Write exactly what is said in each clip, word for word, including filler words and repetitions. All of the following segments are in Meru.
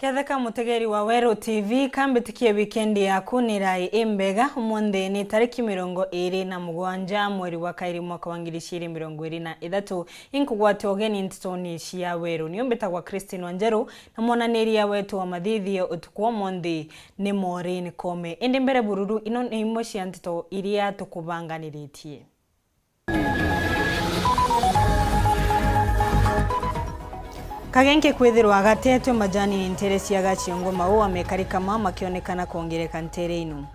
Tetheka mutegeri wa Weru T V, kambitikie wikendi yaku ni rai imbega. Umunthi ni tariki mirongo iri na mugwanja mweri wa kairi mwaka wa ngiri ciiri mirongo iri na ithatu. Inkugwate ugeni ntitoni cia Weru. Niu mbitagwa Christine Wanjeru, na mwananiria wetu wa mathithio utuku wa umunthi ni Maureen Kome. Indi mbere bururu, ino ni imwe cia nteto iria tukubanganiritie. Kagenke kwithirwa gatetwe majani ni ntere cia Gaciongo, maua mekari kama makionekana kwongereka ntere inu.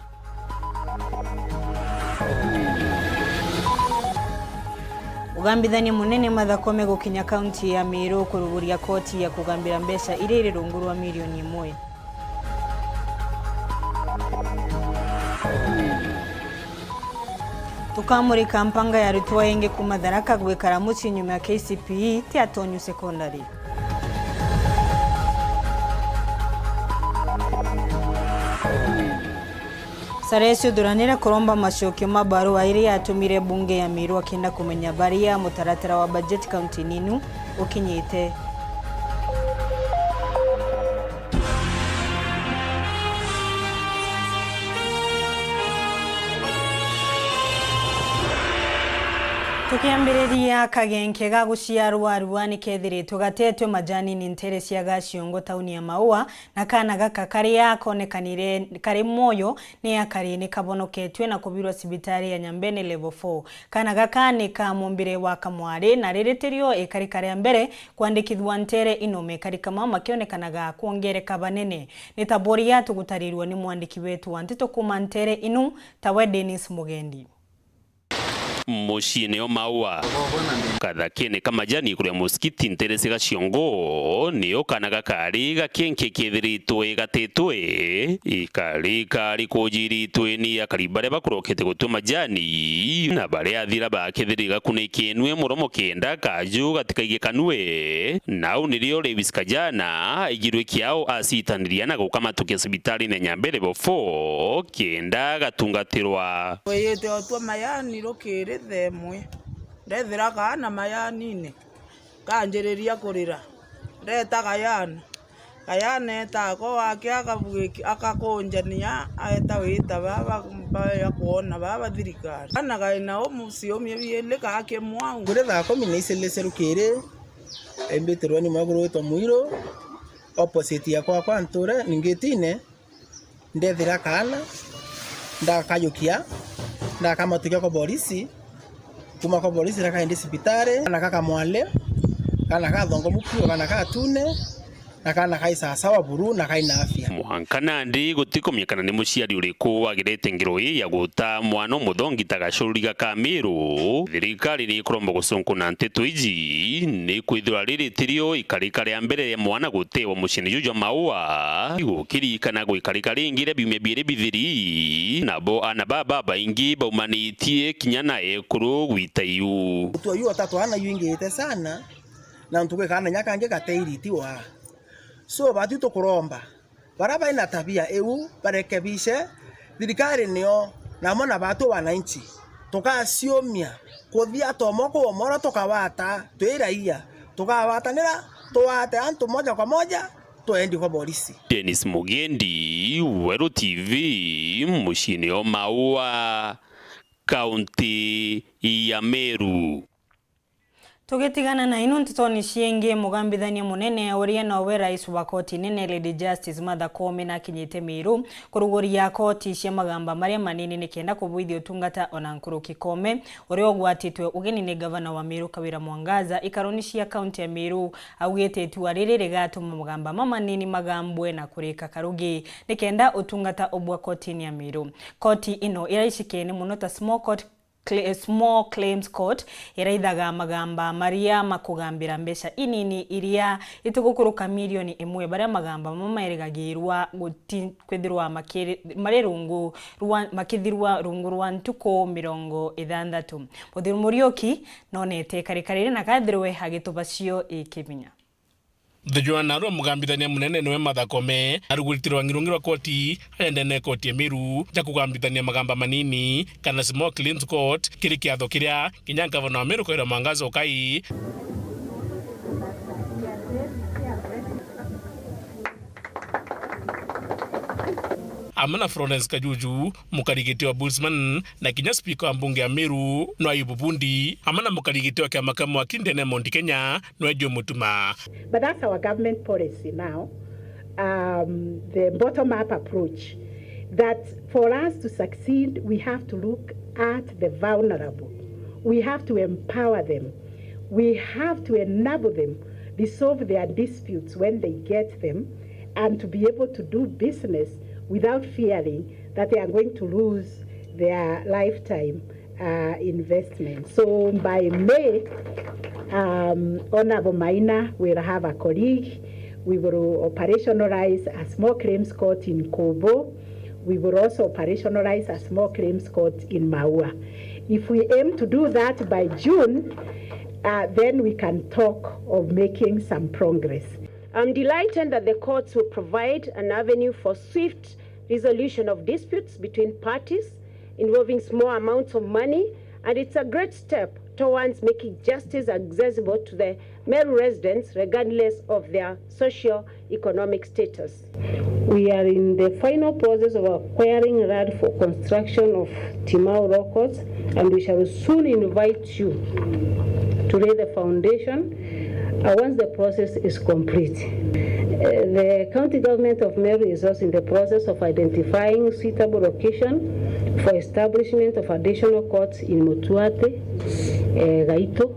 Ugambithania munene Martha Koome gukinya kaunti ya Meru kuruguria koti ya kugambira mbeca iria iri rungu rwa milioni imwe. Tukamurika mpanga ya arutwo aingi kuma Tharaka gwikara mucii nyuma ya K C P E ti Atonyu Secondary. Salesi Uthuranire kuromba macokio ma barua iria yatumire bunge ya Meru akenda kumenya baria mutaratara wa bajeti kaunti nini ukinyite. Tukiambiriria, kagenke ga guciarwa arua ni kethiritwe gatetwe majani ni ntere cia Gaciongo, tauni ya Maua, na kaana gaka karia konekanire kari mwoyo ni akari ni kabonoketue na kubirwa cibitari ya Nyambene Level four. Kaana gaka ni ka mumbire wa kamwari, na riri tirio ikari karia mbere kwandikithua ntere ino, mekari kama makionekanaga kwongereka banene. Ni ta buria tugutarirua ni mwandiki wetu wa nteto kuma ntere inu, tawe Dennis Mugendi. Muciine o Maua, kathakene ka majani kuria musikiti ntere cia Gaciongo, nio kaana gakari gakenke kethiritwe gatitwe. Ikari kari kujiritwe ni akari baria bakurokete gutwe majani, na baria athira bakethirire gakunikinwe muromo kenda kaju gatikaige kanwe. Nau nirio Lewis Kajana aigirwe kiao acitaniria na gukamatukia cibitarine ya Nyambene Level four kenda gatungatirwa. Wiyite otwa mayani rukiri thaa imwe. Ndethira kaana mayanine, kanjiriria kurira. Ndeta Kajana. Kajana eta ako wake akabuiki-, akakunjania, aeta wita baba, baya kwona baba thirikari. Kana kaina umuciumia biili kake mwangu. Kuri thaa kumi na iciri cia rukiri, imbitirwe ni mwekuru witwa Mwiru, opposite ya kwakwa nture, ningitine, ndethira kaana, ndakayukia, ndakamatukia kwa borisi, kuma kwa borisi ndakaindi cibitari, kaana kakamwale, kaana kathongomu piu, kaana katune, na kaana kai sawasawa buru na kai na afya. Mwanka nandi gutikumenyekana ni muciari uriku wagirite ngero ii ya guta mwana umuthongi ta gacururi ga Kamiru. Thirikari ni ikuromba gucunkuna nteto iji, ni kwithirwa riri tirio ikarika ria mbere ria mwana gutewa muciini juju jwa Maua, gukiririkana gwikarika ringi ria biumia biiri bithiri, nabo aana baa babaingi baumanitie kinya na ekuru gwita iu. Utua yu utatu ana yuingite sana, na ntuku ikana nya kangi gateiritiwa. So, batu tukuromba, baria baina tabia iu, barekebishe, thirikari nio, namo na batu wananchi, tukaciumia, kuthia tomo kuomora tukawata, twi raia, tukawatanira, tuwate antu moja kwa moja, twendi kwa borisi. Dennis Mugendi, Weru T V, muciini o Maua, kaunti ya Meru. Tugitigana na inu ntetoni ciingi, mugambithania munene uria nowe rais wa koti nene Lady Justice Martha Koome nakinyite Meru kuruguria koti cia magamba maria manini nikenda kubuithia utungata ona nkuruki. Koome, uria ugwatitwe ugeni ni gavana wa Meru Kawira Mwangaza ikaruni cia kaunti ya Meru, augite itua riri rigatuma magamba mamanini magambwe na kurika karugi nikenda utungata ubua kotini ya Meru. Koti ino iraicikene muno ta Small Court Cla-, Small Claims Court iraithaga magamba maria makugambira mbeca inini iria itigukuruka milioni imwe, baria magamba mama mairigagirwa guti-, kwithirwa makiri-, mari rungu rwa, makithirwa rungu rwa ntuku mirongo ithanthatu. Muthiuri Muriuki nonete ikarika riri na kathirwe agituba cio ikibinya. Thujuana arua mugambithania munene niwe Martha Koome, arugurite rwangi rungi rwa koti, arendene koti ya Meru ja kugambithania magamba manini, kana Small Claims Court, kiri kiatho kiria kinya ngavana wa Meru Kawira Mwangaza ukai. amwe na Florence Kajuju, mukarigiti wa Ombudsman, na kinya spika wa mbunge ya Meru, nwe Ayubu Bundi, amwe na mukarigiti wa kiama kia mwaki ndene ya Mount Kenya, nwe Joe Mutuma. But that's our government policy now, um, the bottom-up approach, that for us to succeed, we have to look at the vulnerable. We have to empower them. We have to enable them resolve their disputes when they get them, and to be able to do business without fearing that they are going to lose their lifetime uh, investment. So by May, um, Honorable Maina will have a colleague. We will operationalize a small claims court in Kobo. We will also operationalize a small claims court in Maua. If we aim to do that by June, uh, then we can talk of making some progress. I'm delighted that the courts will provide an avenue for swift resolution of disputes between parties involving small amounts of money, and it's a great step towards making justice accessible to the Meru residents regardless of their socio-economic status. We are in the final process of acquiring land for construction of Timau Law Courts, and we shall soon invite you to lay the foundation, uh, once the process is complete. Uh, the county government of Meru is also in the process of identifying suitable location for establishment of additional courts in Mutuate, uh, Gaito,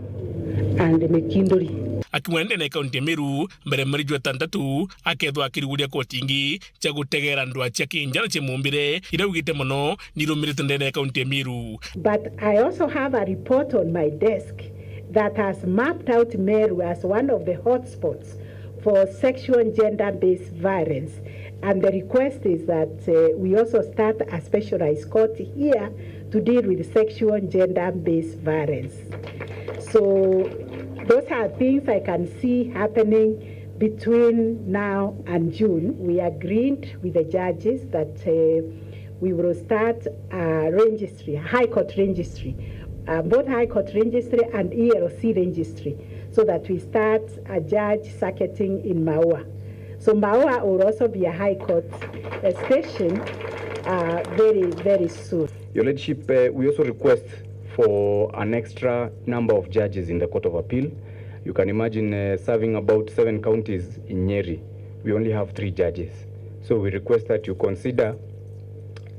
and Mikinduri. Akiuga ndene ya kaunti ya Meru, mbere mweri jwa tantatu, akethwa akiriguria koti ingi cia gutegera ndwaa cia kinjara cia mumbire iria augite mono nirumirite ndene ya kaunti ya Meru. But I also have a report on my desk that has mapped out Meru as one of the hotspots for sexual and gender-based violence. And the request is that, uh, we also start a specialized court here to deal with sexual and gender-based violence. So those are things I can see happening between now and June. We agreed with the judges that, uh, we will start a registry, a High Court registry, uh, both High Court registry and E L C registry, so that we start a judge circuiting in Maua. So Maua will also be a High Court, uh, station, uh, very, very soon. Your Lordship, uh, we also request for an extra number of judges in the Court of Appeal. You can imagine, uh, serving about seven counties in Nyeri. We only have three judges. So we request that you consider,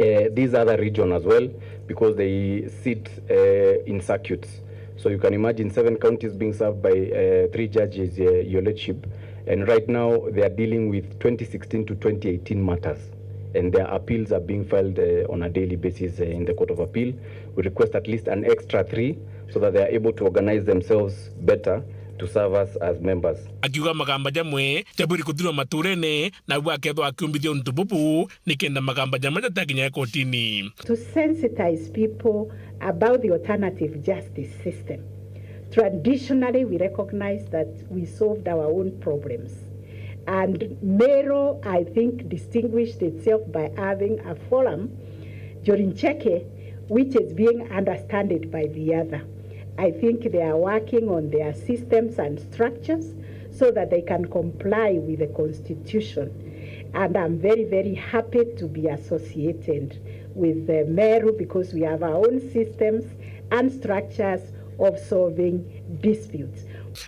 uh, these other region as well, because they sit, uh, in circuits. So you can imagine seven counties being served by, uh, three judges, uh, Your Lordship. And right now they are dealing with twenty sixteen to twenty eighteen matters. And their appeals are being filed, uh, on a daily basis, uh, in the Court of Appeal. We request at least an extra three so that they are able to organize themselves better to serve us as members. Akiuga magamba jamwe jabwiri kuthirwa maturene, nawe akethwa akiumbithia untu bubu nikenda magamba jamwe jatakinya kotini. To sensitize people about the alternative justice system. Traditionally, we recognize that we solved our own problems. And Meru, I think, distinguished itself by having a forum, Njuri Ncheke, which is being understood by the other. I think they are working on their systems and structures so that they can comply with the constitution. And I'm very, very happy to be associated with the Meru because we have our own systems and structures of solving disputes.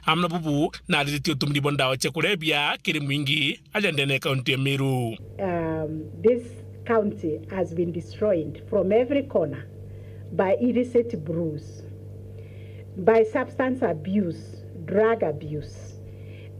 Amwe na bubu, nariritie utumiri bwa ndawa cia kurebia kiri mwingi aja ndene ya kaunti ya Meru. Um, this county has been destroyed from every corner by illicit brews, by substance abuse, drug abuse.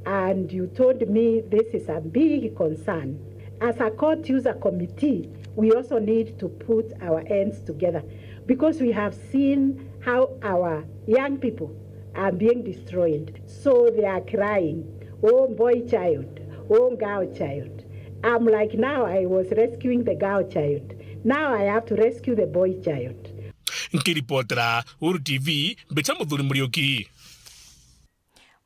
And you told me this is a big concern. As a court user committee, we also need to put our hands together because we have seen how our young people are being destroyed. So they are crying, "Oh, boy child, oh, girl child." I'm like, "Now I was rescuing the girl child. Now I have to rescue the boy child." Nkiripotera Uhuru T V, mbicha Muthuri Muriuki.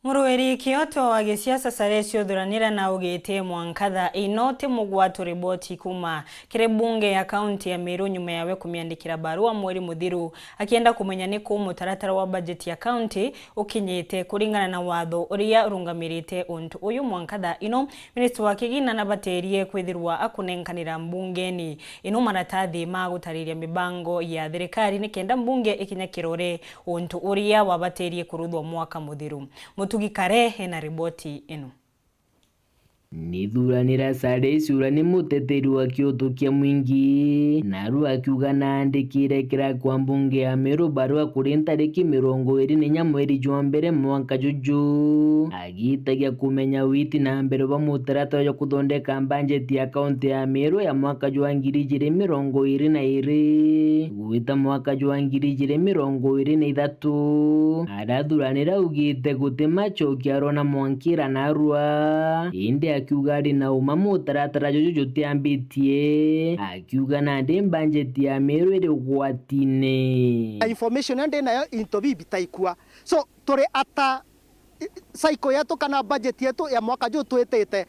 Murwiri kioto wa gisiasa Salesi Uthuranira naugite mwanka thaa ino ti mugwatu riboti kuma kiri mbunge ya kaunti ya Meru nyuma yawe kumiandikira barua mweri muthiru akienda kumenya ni ku mutaratara wa bajeti ya kaunti ukinyite kuringana na watho uria urungamirite untu uyu. Mwanka thaa ino, minista wa kigina nabatirie kwithirwa akunenkanira mbungeni ino maratathi ma gutariria mibango ya thirikari nikenda mbunge ikinya kirore untu uria wabatirie kuruthwa mwaka muthiru. Mutugi Kare ena riboti ino. Nithuranira Salesi uria ni muteteri wa kioto kia mwingi, naru akiuga naandikire kira kwa mbunge ya Meru barua kuri ntariki mirongo iri na inya mweri jwa mbere mwaka juju, agitagia kumenya witi na mbere bwa mutaratara jwa kuthondeka mbanjeti ya kaunti ya Meru ya mwaka jwa ngiri ijiri mirongo iri na iri gwita mwaka jwa ngiri ijiri mirongo iri na ithatu. Arathuranira augite guti macokia arona mwankira narua, indi akiuga ari na uma mutaratara juju jutiambitie, akiuga nandi mbanjeti ya Meru iri ugwatine. Information iria ndi nayo into bibi taikua. So, turi ata cycle yetu kana budget yetu ya mwaka juu twitite,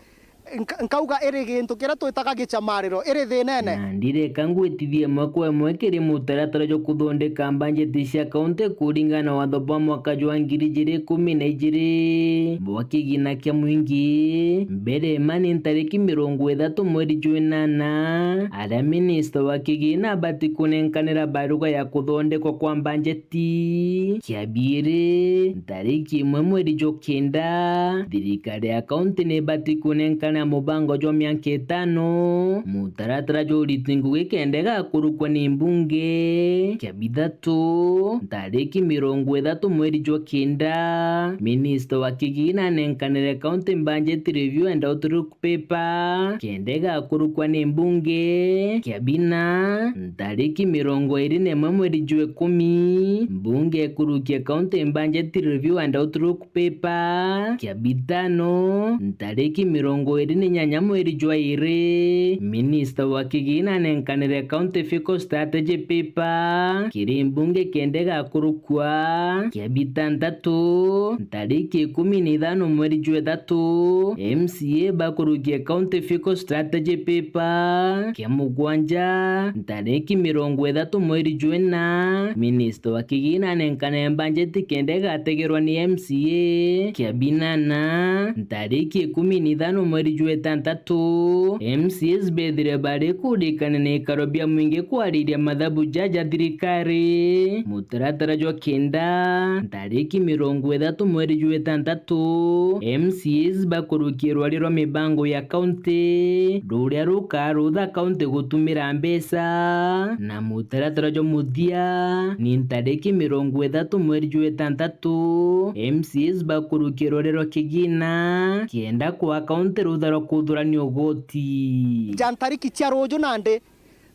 nka-, nkauga iri gintu kiria twitaga gichamariro, iri thinene. Na ndireka ngwitithie imwe kwa imwe kiri mutaratara jwa kuthondeka mbanjeti cia kaunti kuringana na watho bwa mwaka jwa ngiri ijiri ikumi na ijiri bwa kigina kia mwingi. Mbere ma ni ntariki mirongo ithatu mweri jwa inana, aria minista wa kigina abati kunenkanira baruga ya kuthondekwa kwa mbanjeti. Kia biiri, ntariki imwe mweri jwa kenda, thirikari ya kaunti ni ibati kunenkana mubango jwa miaka itano, mutaratara jwa uriti ngugi kenda igakurukwa ni mbunge. Kia bithatu, ntariki mirongo ithatu mweri jwa kenda, minista wa kigina anenkanire county budget review and outlook paper kenda igakurukwa ni mbunge. Kia bina, ntariki mirongo iri na imwe mweri jwa ikumi, mbunge ikurukia county budget review and outlook paper. Kia bitano, ntariki mirongo iri na inyanya mweri jwa iri, minista wa kigina anenkanire county fiscal strategy paper kiri mbunge kenda igakurukwa. Kia bitantatu, ntariki ikumi na ithano mweri jwa ithatu, M C A bakurukia county fiscal strategy paper. Kia mugwanja, ntariki mirongo ithatu mweri jwa ina, minista wa kigina anenkane mbanjeti kenda igategerwa ni M C A. Kia binana, ntariki ikumi na ithano mweri jwa itantatu, M C As bethire bari kurikania na ikaro bia mwingi kwariria mathabu jaja thirikari. Mutaratara jwa kenda, ntariki mirongo ithatu mweri jwa itantatu, M C As bakurukia rwari rwa mibango ya county, ruria rukarutha county gutumira mbeca. Na mutaratara jwa muthia ni ntariki mirongo ithatu mweri jwa itantatu, M C As bakurukia rwari rwa kigina kenda kwa county rutha rwa kuthurania ugoti. Ja ntariki cia ruju nandi,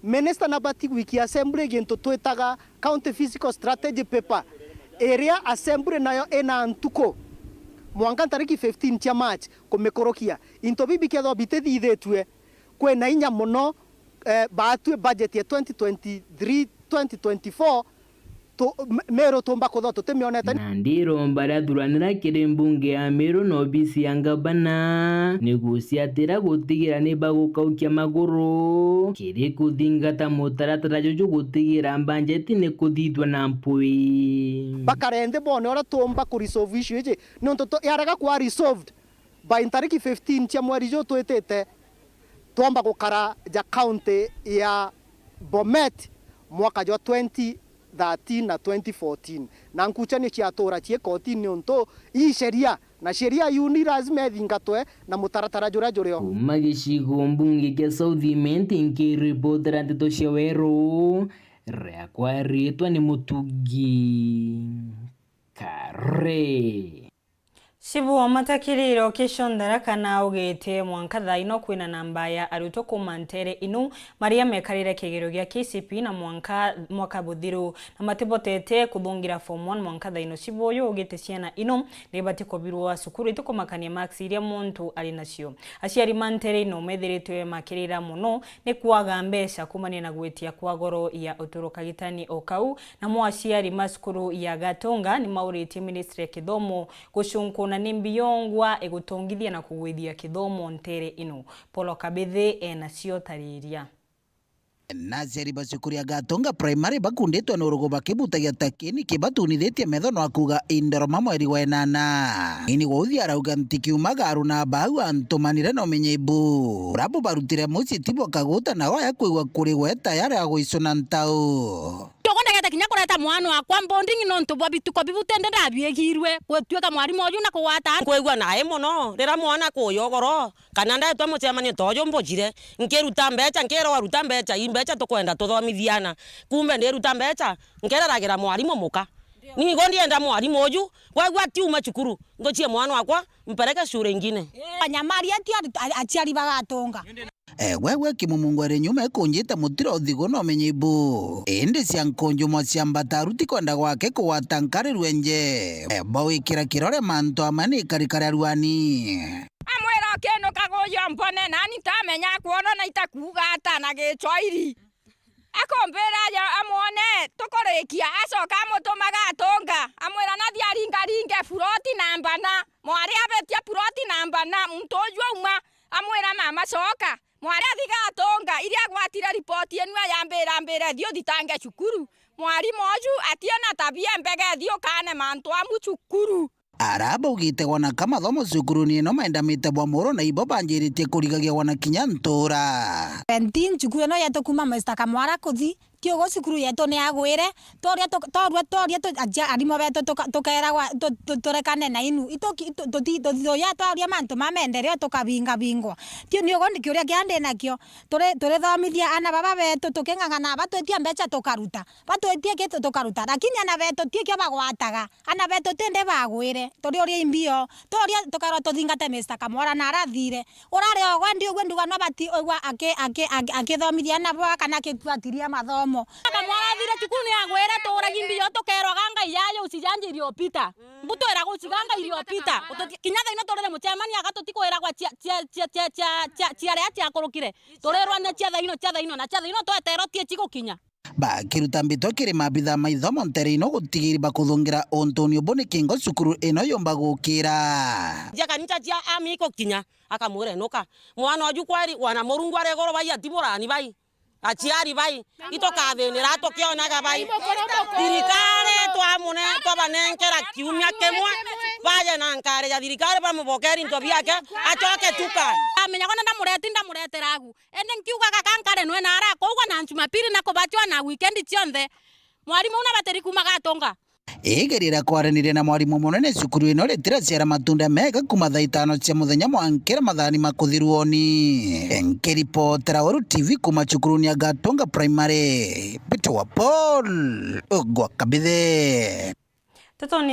Minister nabati gwikia assembly gintu twitaga county fiscal strategy paper, iria assembly nayo ina ntuku mwanka ntariki fifteen cia March kumikurukia. Into bibi kethwa bitithithitue, kwina inya mono, eh, baatue budget ya twenty twenty-three, twenty twenty-four, tu-, M-, Meru tumba kuthwa tutimionete. Na ndiromba riathuranira kiri mbunge ya Meru na obisi ya ngavana, ni guciatira gutigira ni bagukaukia maguru kiri kuthingata mutaratara juju gutigira mbanjeti ni kuthithua na mpwi. Bakare nthi bone uria tumba ku resolve issue iji, niuntu tu-, yarega kwa resolved by ntariki fifteen cia mweri juu twitite, twomba gukara ja county ya Bomet mwaka jwa twenty thirteen na twenty fourteen, na nkuchanio ciatura cii kotini niuntu ii sheria, na sheria iu ni lazima ithingatwe na mutaratara juria jurio. Kuma gicigo mbunge kia South Imenti, nkiripotera nteto cia Weru, riakwa ritwa ni Mutugi Kare. Cibu wa matakiriro Kishon Tharaka naugite mwanka thaa ino kwina namba ya arutwo kuma ntere inu maria mekarire kigerio gia K C P E na mwanka, mwaka buthiru, na matibotete kuthungira form one mwanka thaa ino. Cibu uyu ugite ciana ino nibati kubirwa cukuru itikumakania marks iria muntu ari nacio. Aciari ma ntere ino methiritwe makirira mono ni kwaga mbeca kumania na gwitia kwa goro ya uturo kagitani o kau, namo aciari ma cukuru ya Gatunga nimauritie ministry ya kithomo gucunkuna Ni mbi yongwa igutongithia na kugwithia kithomo ntere ino? Paul Kabithi ena cio tariria. Na aciari ba cukuru ya Gatonga Primary bakunditwe ni urugu bakibutagia ta kini kibatunithitie metho no akuga indoroma mweri wa enana. Ini Wauthi arauga ntikiumaga aruna bau antumanire na umenyi bu. Urabu barutire mucii tibo kaguta na waya kwigua kuri we tayari agwicuna ntau. Togo ndagete kinya kureta mwana wakwa boarding nontu bwa bituko bibu tindi ndabiigirwe gutwika mwarimu uju na kugwata. Nkwigua nae mono rira mwana kuya ugoro, kana ndetwa mucemanio ta uju mbujire, nkiruta mbecha, nkirwa ruta mbecha, ii mbecha tukwenda tuthomithiana. Kumbe ndiruta mbecha, nkereragira mwarimu muka. Nigo ndienda mwarimu uju, wegua atiuma cukuru, nguchie mwana wakwa, mpeleke shule ingine. Banyamaria ti ari-, a-, aciari ba Gatonga. E, gwe, gwe Kimumungwere nyuma ikunjite mutiro uthigu na umenyi bu. Indi cia nkunjumwa cia mbataru ti kwenda gwake kugwata nkari rwenje. E, bawikira kirore mantu amwe ni ikarikari aruani. Amwira ukinuka guyo mbone, nani ntamenya kwona na itakuuga ata na Gichwairi. Akumbira aja amwone, tukurikia, acoka amutuma Gatonga, amwira nathi aringaringe puroti namba na. Mwari abetia puroti namba na, muntu uju auma, amwira mama coka. Mwari athi Gatonga, iria agwatire ripoti enu ayambira, ambire thi uthitange cukuru. Mwarimu uju atina tabia mbega, thi ukane mantu amu cukuru. Ara baugite gwana ka mathomo cukuruni ino maendamite bwa muru na ibo banjiritie kurigagia gwana kinya ntura. Seventeen, cukuru ino yetu kuma Mister Kamwara kuthi, ti ugu cukuru yetu ni yagwire, tworia tuk-, tworua, tworia tu-, acia-, arimu betu tuka-, tukeragwa tu-, tu-, turekane na inu. Itu ki-, tu-, tuti-, tuti-, tuya twaria mantu ma maendeleo tukabingabingwa. Ti ni ugu ni kiuria kia ndi nakio. Turi-, turithomithia ana baba betu tuking'ang'ana, batwitia mbecha tukaruta. Batwitie ki tukaruta, lakini ana betu ti kio bagwataga. Ana betu tindi bagwire, turi uria imbio. Turia tukarwa tuthingate Mister Kamwara na arathire. Urari ogwe ndi ugwe nduga no bati ugwa aki-, aki-, aki-, akithomithia ana baba kana akibuatiria mathomo. Kamwara athire cukuru ni agwire, tuuragi imbio tukerwa ganga iyayo usijanjirie opita. Mbutwira guciganga iliopita. Ututi-, kinya thaino turire mucemania aga tutikwiragwa cia, cia, cia, cia, cia, cia, cia ria ciakurukire. Turirwa ni cia thaino, cia thaino, na cia thaino tweterwo tie cigukinya. Bakiruta mbitwa kiri maabitha ma ithomo ntere ino gutigiri bakuthungira untuni ubu ni kingo cukuru ino yumba gukira. Cia kanisa cia ami ikukinya, akamwira inuka. Mwana uju kweri, wana Murungu ari iguru bai, ati murani bai. Aciari bai, itukathinira tukionaga bai. Thirikari twamune-, twabanenkera kiumia kimwe, baje na nkari ya thirikari bamubokeri into biake, acoke tuka. Amenya gwana ndamureti, ndamuretera agu. Indi nkiugaga kankare nwe na ara, kougwa na Jumapili na kubachwa na weekend cionthe. Mwarimu una batiri kuma Gatonga. Igeria ria kwaraniria na mwarimu munene cukuru ino ritiraciara matunda mega kuma thaa itano cia muthenya mwankira mathani ma kuthirwoni. Nkiripotera Weru T V kuma cukuruni ya Gatonga Primary, Peter wa Paul Ogwa Kabithe. Tetoni